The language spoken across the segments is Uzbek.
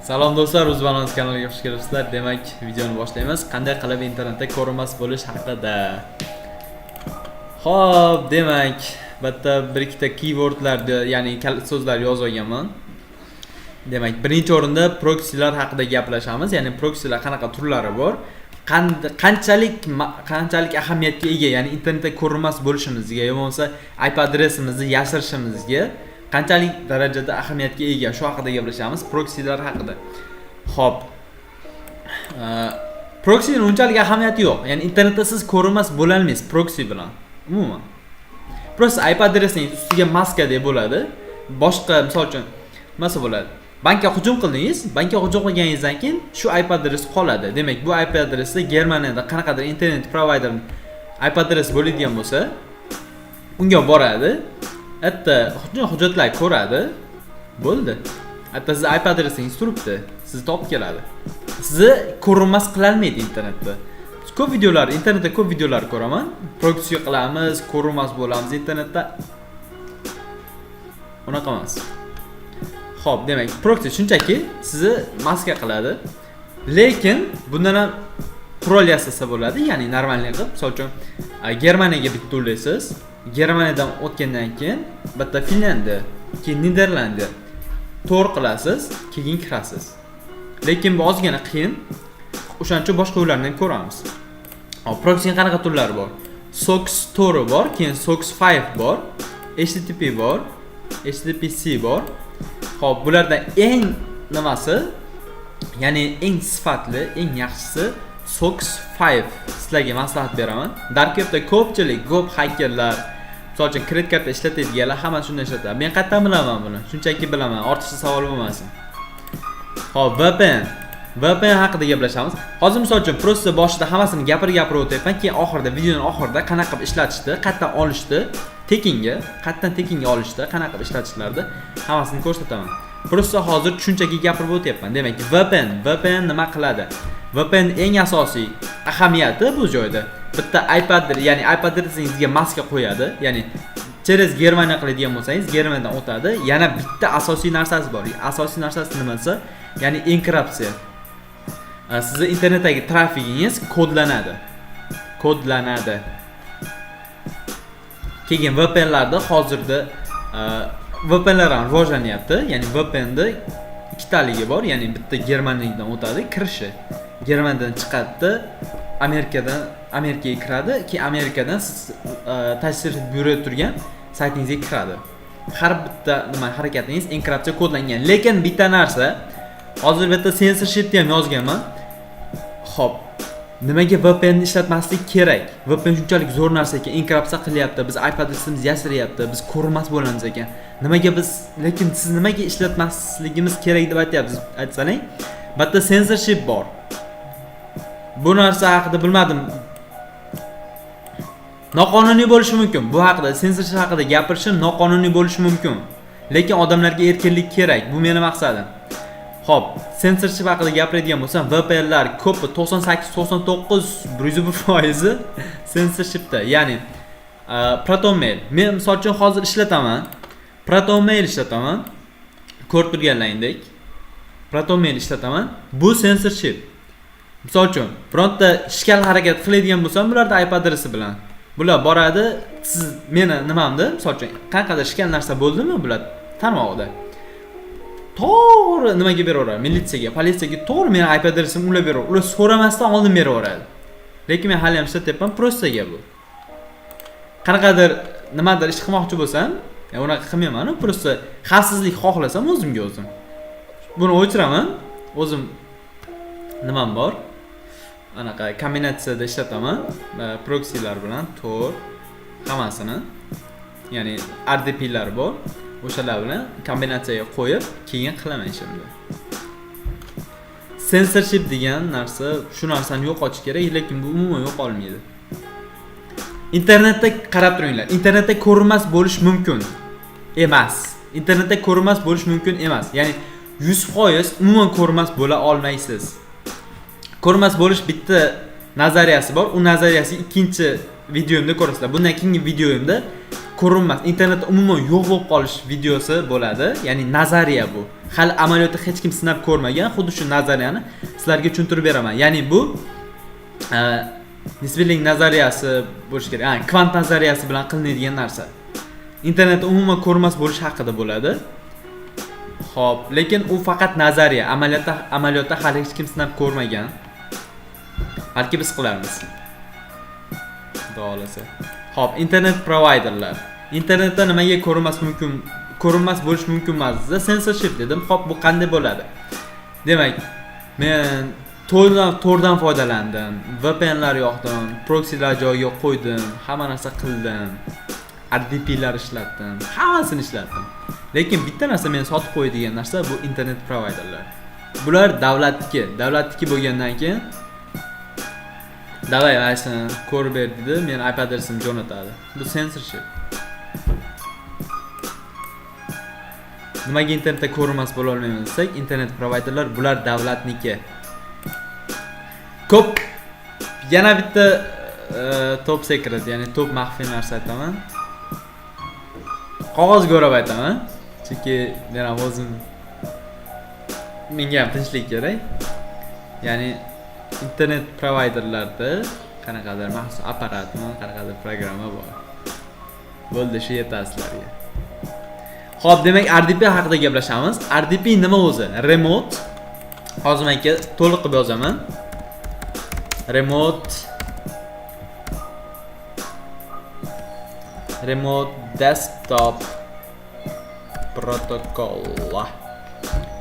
Salom do'stlar, Uzbalans kanaliga xush kelibsizlar. Demak, videoni boshlaymiz. Qanday qilib internetda ko'rinmas bo'lish haqida. Xo'p, demak, bitta bir ikkita keywordlarni, ya'ni kalit so'zlar yozib olganman. Demak, birinchi o'rinda proxylar haqida gaplashamiz. Ya'ni proxylar qanaqa turlari bor? Qanchalik ahamiyatga ega, ya'ni internetda ko'rinmas bo'lishimizga yo bo'lmasa IP adresimizni yashirishimizga qanchalik darajada ahamiyatga ega, shu haqida gaplashamiz, proxylar haqida. Xo'p. Proxyning unchalik ahamiyati yo'q. Ya'ni internetda siz ko'rinmas bo'lolmaysiz proxy bilan. Umuman. Просто IP adresingiz ustiga maska deb bo'ladi. Boshqa, misol uchun, nimasi bo'ladi? Bankka hujum qildingiz, bankka hujum qilganingizdan keyin shu IP adres qoladi. Demak, bu IP adresda Germaniyada qanaqadir internet provayder IP adresi bo'ladigan bo'lsa, unga boradi, bitta hujjatlar ko'radi, bo'ldi. Hatto sizni IP adresingiz turibdi, sizni topib keladi. Sizni ko'rinmas qilolmaydi internetda. Ko'p videolar, internetda ko'p videolar ko'raman. Proxy qilamiz, ko'rinmas bo'lamiz internetda. Unaqa emas. Xo'p, demak, proxy shunchaki sizni maska qiladi. Lekin bundan ham qurol yasasa bo'ladi, ya'ni нормальный qilib, misol uchun, Germaniyaga bitta ulaysiz. Germaniyadan o'tgandan keyin bitta Finlyandiya, keyin Niderlandiya to'g'ri qilasiz, keyin kirasiz. Lekin bu ozgina qiyin. O'shaning uchun boshqa yo'llarni ham ko'ramiz. Hop, proxyning qanaqa turlari bor? SOCKS 4 bor, keyin SOCKS 5 bor, HTTP bor, HTTPS bor. Xo'p, bulardan eng nimasi, ya'ni eng sifatli, eng yaxshisi SOCKS 5, sizlarga maslahat beraman. Dark webda ko'pchilik, ko'p xakerlar, misol uchun, kredit karta ishlatadiganlar hammasi shunday ishlatadi. Men qayerdan bilaman buni? Shunchaki bilaman, ortiqcha savol bo'lmasin. Xo'p, VPN. VPN haqida gaplashamiz. Hozir, misol uchun, просто boshida hammasini gapirib gapirib o'tyapman, keyin oxirida, videoning oxirida qanaqa qilib ishlatishni, qayerdan olishni, tekinga, qayerdan tekinga olishni, qanaqa qilib ishlatishlarni hammasini ko'rsataman. Просто hozir shunchaki gapirib o'tyapman. Demak, VPN, VPN nima qiladi? VPN eng asosiy ahamiyati bu joyda bitta IP, ya'ni IP adresingizga maska qo'yadi, ya'ni через Germaniya qiladigan bo'lsangiz, Germaniyadan o'tadi. Yana bitta asosiy narsasi bor. Asosiy narsasi nimasi? Ya'ni enkripsiya. Sizni internetdagi trafigingiz kodlanadi. Kodlanadi. Keyin VPNlarda hozirda VPNlar ham rivojlanyapti. Ya'ni VPNda ikkitaligi bor, ya'ni bitta Germaniyadan o'tadi kirishi. Germaniyadan chiqadida, Amerikadan Amerikaga kiradi, keyin Amerikadan siz tashrif buyurib turgan saytingizga kiradi. Har bitta nima harakatingiz enkripsiya kodlangan. Lekin bitta narsa, hozir bu yerda censorshipni ham yozganman. Xo'p, nimaga VPN ishlatmaslik kerak? VPN shunchalik zo'r narsa ekan, enkripsiya qilyapti, biz IP adresimizni yashiryapti, biz ko'rinmas bo'lamiz ekan. Nimaga biz, lekin siz nimaga ishlatmasligimiz kerak deb aytyapsiz, aytsaning, bu yerda censorship bor. Bu narsa haqida bilmadim. Noqonuniy bo'lishi mumkin. Bu haqida, censorship haqida gapirishim noqonuniy bo'lishi mumkin. Lekin odamlarga erkinlik kerak. Bu meni maqsadim. Xo'p, censorship haqida gapiradigan bo'lsam, VPNlar ko'pi 98, 99, 101% censorshipda. Ya'ni Proton Mail. Men, misol uchun, hozir ishlataman. Proton Mail ishlataman. Ko'rib turganlaringdek. Proton Mail ishlataman. Bu censorship. Misol uchun, bironta ishkal harakat qiladigan bo'lsam, bularda IP adresi bilan. Bular boradi, siz meni nimamda, misol uchun, qanaqadir ishkal narsa bo'ldimi bular tarmog'ida. To'g'ri nimaga beraveradi? Militsiyaga, politsiyaga to'g'ri meni IP adresimni ular beraveradi. Ular so'ramasdan oldin beraveradi. Lekin men hali ham ishlatyapman, просто bu. Qanaqadir nimadir ish qilmoqchi bo'lsam, ya unaqa qilmayman, просто xavfsizlik xohlasam o'zimga o'zim. Buni o'chiraman. O'zim nimam bor? Anaqa kombinatsiyada ishlataman, proxylar bilan Tor hammasini. Ya'ni RDPlar bor. O'shalar bilan kombinatsiyaga qo'yib, keyin qilaman ishimni. Censorship degan narsa, shu narsani yo'qotish kerak, lekin bu umuman yo'qolmaydi. Internetda qarab turinglar. Internetda ko'rinmas bo'lish mumkin emas. Internetda ko'rinmas bo'lish mumkin emas. Ya'ni 100% umuman ko'rinmas bo'la olmaysiz. Ko'rinmas bo'lish bitta nazariyasi bor. U nazariyasi ikkinchi videomda ko'rasizlar. Bundan keyingi videomda ko'rinmas internet umuman yo'q bo'lib qolish videosi bo'ladi. Ya'ni nazariya bu. Hali amaliyotda hech kim sinab ko'rmagan, xuddi shu nazariyani sizlarga tushuntirib beraman. Ya'ni bu nisbiylik nazariyasi bo'lishi kerak. Ha, kvant nazariyasi bilan qilinadigan narsa. Internet umuman ko'rinmas bo'lish haqida bo'ladi. Xo'p, lekin u faqat nazariya, amaliyotda hali hech kim sinab ko'rmagan. Balki biz qilarmiz. Xudo xolasa. Xo'p, internet provayderlar. Internetda nimaga ko'rinmas mumkin, ko'rinmas bo'lish mumkin emas desa, censorship dedim. Xo'p, bu qanday bo'ladi? Demak, men tordan foydalandim, VPNlar yoqdim, proxylar joyiga qo'ydim, hamma narsa qildim. RDPlar ishlatdim, hammasini ishlatdim. Lekin bitta narsa meni sotib qo'yadigan narsa bu internet provayderlar. Bular davlatniki, davlatniki bo'lgandan keyin davay mana ko'rib ber dedi, meni IP adresimni jo'natadi. Bu censorship. Nimaga internetda ko'rinmas bo'la olmaymiz desak, internet provayderlar bular davlatniki. Ko'p yana bitta top secret, ya'ni top maxfiy narsa aytaman. Qog'ozga o'rab aytaman, chunki men ham o'zim, menga ham tinchlik kerak. Ya'ni internet provayderlarda qanaqadir maxsus apparatmi, qanaqadir programma bor. Bo'ldi, shu yetadi sizlarga. Xo'p, demak RDP haqida gaplashamiz. RDP nima o'zi? Remote. Hozir men aka to'liq qilib yozaman. Remote Desktop Protocol.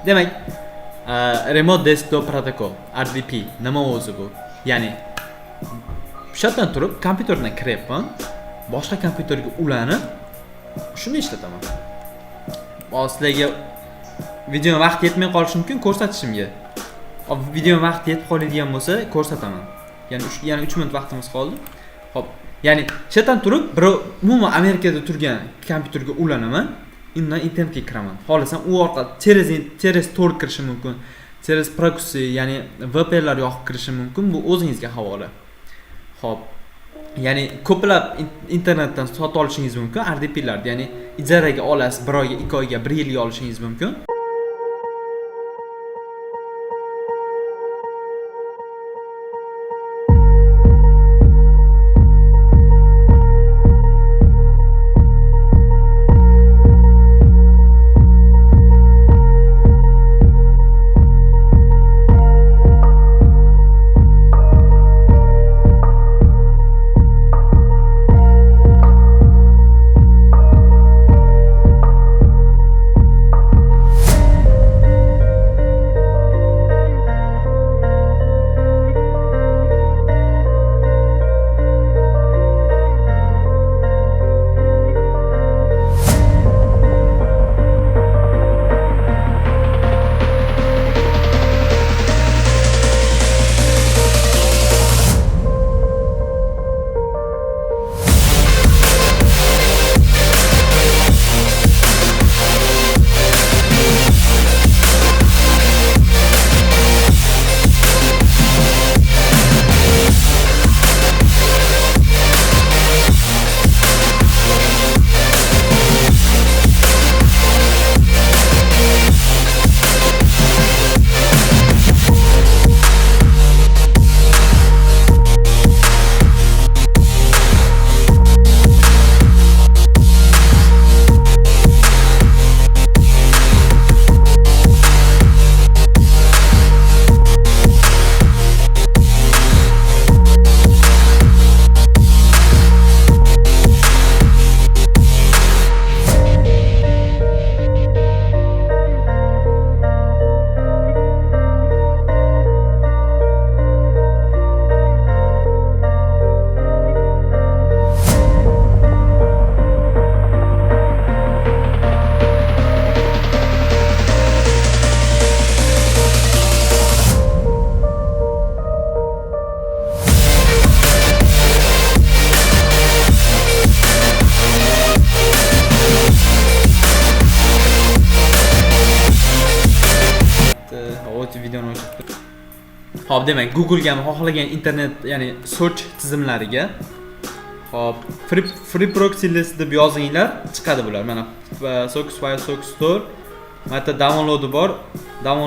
Demak, Remote Desktop Protocol, RDP nima o'zi bu? Ya'ni shu yerdan turib kompyuterdan kiryapman, boshqa kompyuterga ulanib shuni ishlataman. Hozir sizlarga videoni vaqt yetmay qolishi mumkin ko'rsatishimga. Hop, video vaqt yetib qoladigan bo'lsa ko'rsataman. Ya'ni 3 minut vaqtimiz qoldi. Xo'p, ya'ni shu yerdan turib birov umuman Amerikada turgan kompyuterga ulanaman, undan internetga kiraman. Xohlasam u orqali через Tor kirishim mumkin, через proxy, ya'ni VPNlar yoqib kirishim mumkin. Bu o'zingizga havola. Xo'p, ya'ni ko'plab internetdan sotib olishingiz mumkin RDPlarni, ya'ni ijaraga olasiz, 1 oyga, 2 oyga, 1 yilga olishingiz mumkin. Videoni o'chirib tur. Xo'p, demak, Google'ga ham xohlagan internet, ya'ni search tizimlariga Xo'p, free proxy list deb yozinglar, chiqadi bular. Mana SocksFire, SocksTor. Mana yerda downloadi bor. Download